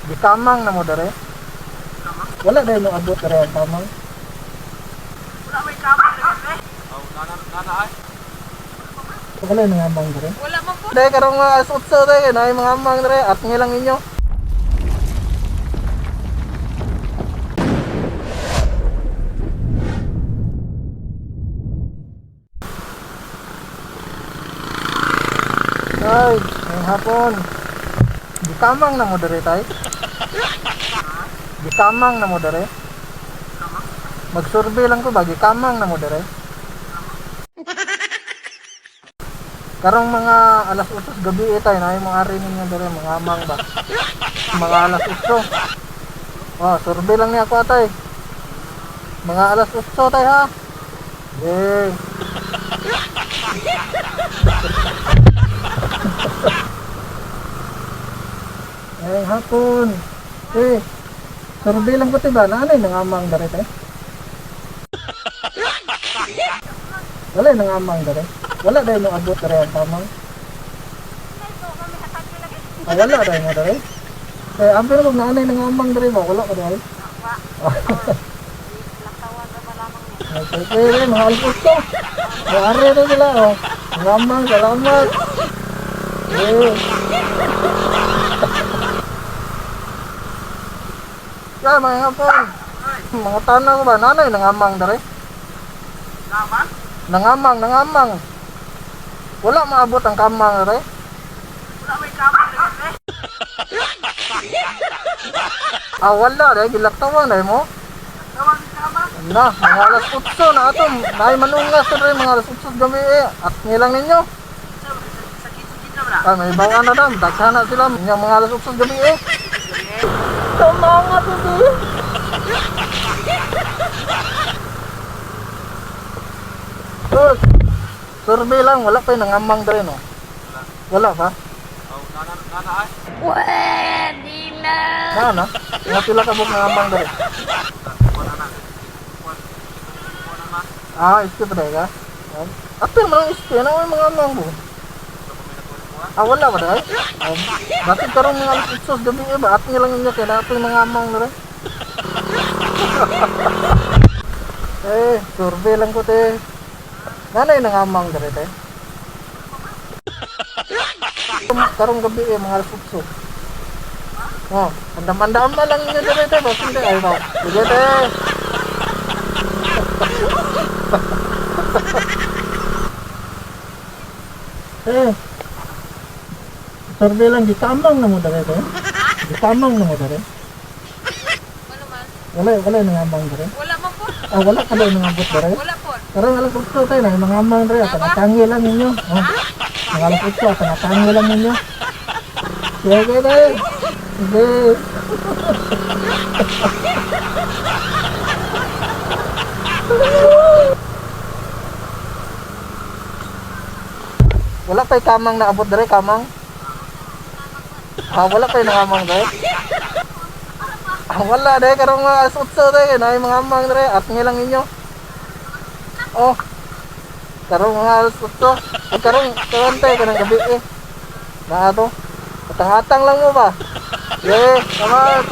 Gikamang na mo dere. Wala dahil mo abot dere ang kamang. Wala may kamang dere. Oh, nana nana ay. Wala nang amang dere. Wala man po. Dahil karong mga alas 8 dahil na mga amang dere at ngilang inyo. Ay, ngayong hapon. Gikamang na mo dere tay. Gikamang na mo dere. Magsurvey lang ko ba gikamang na mo dere. Karong mga alas 8 gabi eh tayo na yung mga ari ninyo dere, mga amang ba. Mga alas 8. Oh, survey lang niya ako atay. Mga alas 8 tay ha. Eh. Eh, hapon. Eh, survey lang ko tiba, naanay nangamang dere tay. Wala yung nangamang dere. Wala dahil mo abot dere ang kamang. Ah, wala dahil mo dere. Eh, ang pero kung naanay nangamang dere ba, wala ko dahil. Okay, okay, mga alas 8. Mga ari na sila, oh. Nangamang, salamat. Eh. Ya, mga hapon. Mga tanaw ko ba, nanay nangamang dere. Kamang? Nangamang, nangamang. Wala maabot ang kamang re. Wala may kamang dere. Ah, wala re, gilaktawan re mo. Tawag kamang. Na, mga alas 8 na ato. Naay manungas re mga alas 8 gabi eh. At ngilang ninyo. Sakit sakit na bra. Ah, may bawaan na dam. Daghan na sila. Nga mga alas 8 gabi eh. Tumanga to di. Sus, survey lang, wala pa yung nangamang dre no. Wala pa? Oh, nana nana ay. Pwede na! Na, na. Nga pila ka buk nangamang dre. Kuan ana. Kuan. Kuan ana. Ah, iski pa dahil ka? Apil man ang iski, ano yung mga amang mo? Ah, wala ba dahil? Ah, bakit karong mga alas 8 gabi eh ba? At nilang inyo kaya natin mga amang na rin. Eh, survey lang ko te. Nanay nang amang dere te. Karong gabi eh, mga alas 8. Oh, andam-andam lang inyo dere te. Bakit hindi? Ay, ba? Sige te. Eh, survey lang, gikamang na mo dere te. Gikamang na mo dere. Wala man. Wala, wala nang amang dere. Wala man po. Ah, wala ka daw nang abot dere. Wala po. Karong alas 8 tayo na, mga amang dere, tangatangi lang ninyo. Oh. Mga alas 8, tangatangi lang ninyo. Sige, sige tayo. Sige. Wala pa'y kamang naabot dere, kamang. Ah, wala pa'y nangamang dere. Ah, wala dere, karong mga alas 8 dere, na mga amang dere, at ngilang ninyo. Oh. Karong mga alas 8. Ay, karong karong tayo kanang gabi eh. Na ato. Atang-atang lang mo ba? Yeah, salamat.